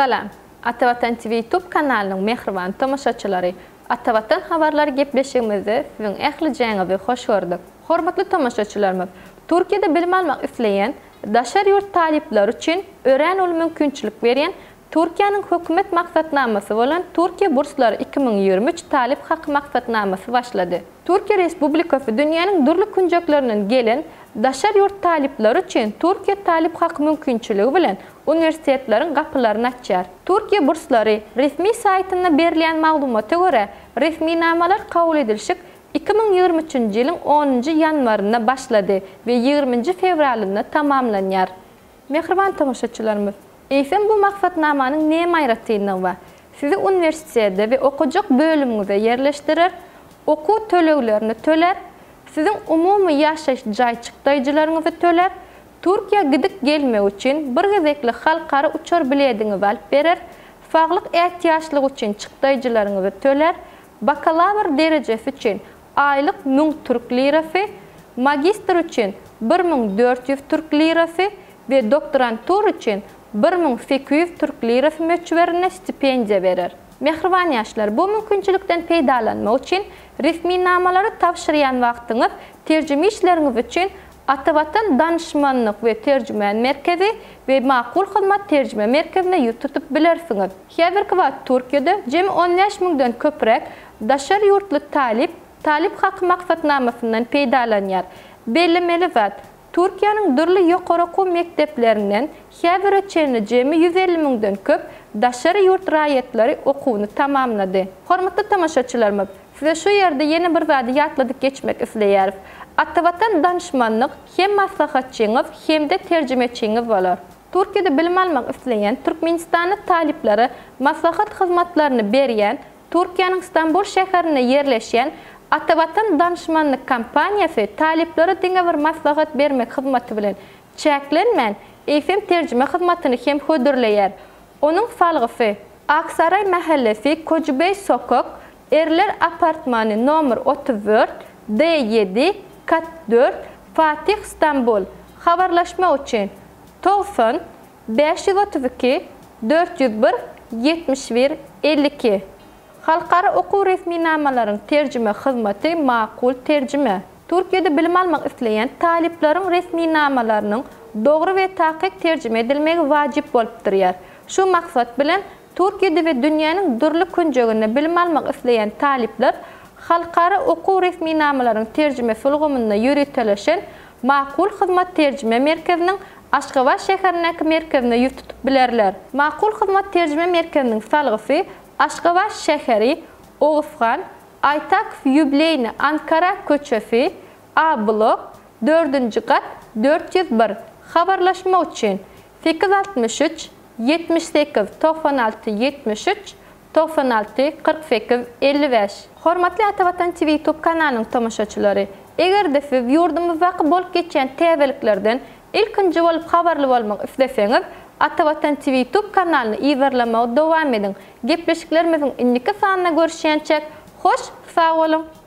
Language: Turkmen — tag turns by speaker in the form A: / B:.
A: Salam! Atavatan TV YouTube kanalynyň mähriban tomaşaçylary! Atavatan habarlary gepleşigimizde siziň ählijäňizi hoş gördük. Hormatly tomaşaçylarymyz! Türkiýede bilim almak isleýän daşary ýurt talyplary üçin örän uly mümkinçilik berýän Türkiýäniň hökümet maksatnamasy bolan Türkiýe burslary 2023 talyp haky maksatnamasy başlady. Türkiýe Respublikasy dünýäniň dürli künjeklerinden gelen daşary ýurt talyplary üçin Türkiýe talyp haky mümkinçiligi bilen uniwersitetleriň gapylaryny açýar. Türkiýe burslary resmi saýtynda berilýän maglumata görä, resminamalar kabul edilşik 2023-nji ýylyň onunjy ýanwarynda başlady we ýigriminji fewralynda tamamlanýar. Mähriban tomaşaçylarymyz, eýsem bu maksatnamanyň näme aýratynlygy bar? Sizi uniwersitete we okajak bölümiňize ýerleşdirer, okuw töleglerini tölär, siziň umumy ýaşaýyş jaý çykdaýjylaryňyzy tölär, Türkiýä gidip gelmek üçin bir gezeklik halkara uçar bilediňizi alyp berer, saglyk ätiýaçlygy üçin çykdaýjylaryňyzy tölär, bakalawr derejesi üçin aýlyk 1000 türk lirasy, magistr üçin 1400 türk lirasy we doktorantura üçin 1800 türk lirasy möçberinde stipendiýa berer. Mähriban ýaşlar, bu mümkinçilikden peýdalanmak üçin resminamalary tabşyrýan wagtyňyz terjime işleriňiz üçin Atavatan danyşmanlyk we terjime merkezi we Makul hyzmat terjime merkezine ýüz tutup bilersiňiz. Häzirki wagt Türkiýede jemi 15 müňden köpräk daşary ýurtly talyp talyp haky maksatnamasyndan peýdalanýar. Bellemeli zat, Türkiýäniň dürli ýokary okuw mekdeplerinden häzire çenli jemi 150 müňden köp daşary ýurt raýatlary okuwyny tamamlady. Hormatly tomaşaçylarymyz, size şu ýerde ýene bir zady ýatladyp geçmek isleýäris. Atavatan danyşmanlyk hem maslahatçyňyz hem-de terjimeçiňiz bolar. Türkiýede bilim almak isleýän türkmenistanly talyplara maslahat hyzmatlaryny berýän Türkiýäniň Stambul şäherinde ýerleşýän Atavatan danyşmanlyk kompaniýasy talyplara diňe bir maslahat bermek hyzmaty bilen çäklenmän, eýsem terjime hyzmatyny hem hödürleýär. Onuň salgysy, Aksaray mähellesi, Kojubeý sokak, Erler apartmany nomer 34, D ýedi, kat dört, Fatih, Stambul. Habarlaşmak üçin, 90 532 401 71 52. Halkara okuw resminamalaryň terjime hyzmaty Makul terjime. Türkiýede bilim almak isleýän talyplaryň resminamalarynyň dogry we takyk terjime edilmegi wajyp bolup durýar. Şu maksat bilen, Türkiýede we dünýäniň dürli künjeginde bilim almak isleýän talyplar halkara okuw resminamalaryň terjimesi ulgamynda ýöriteleşen Makul hyzmat terjime merkeziniň Aşgabat şäherindäki merkezine ýüz tutup bilerler. Makul hyzmat terjime merkeziniň salgysy, Aşgabat şäheri, Oguzhan, Aýtakow Ýubleýny Ankara köçesi, A blok, dördünji gat, 401. Habarlaşmak üçin, 863 78 96 73 96 48 55. Hormatly Atavatan TV YouTube kanalynyň tomaşaçylary! Eger-de siz ýurdumyzdaky bolup geçýän täzeliklerden ilkinji bolup habarly bolmak isleseňiz, Atavatan TV YouTube kanalyny yzarlamagy dowam ediň. Gepleşiklerimiziň indiki sanynda görüşýänçäk, hoş sag boluň!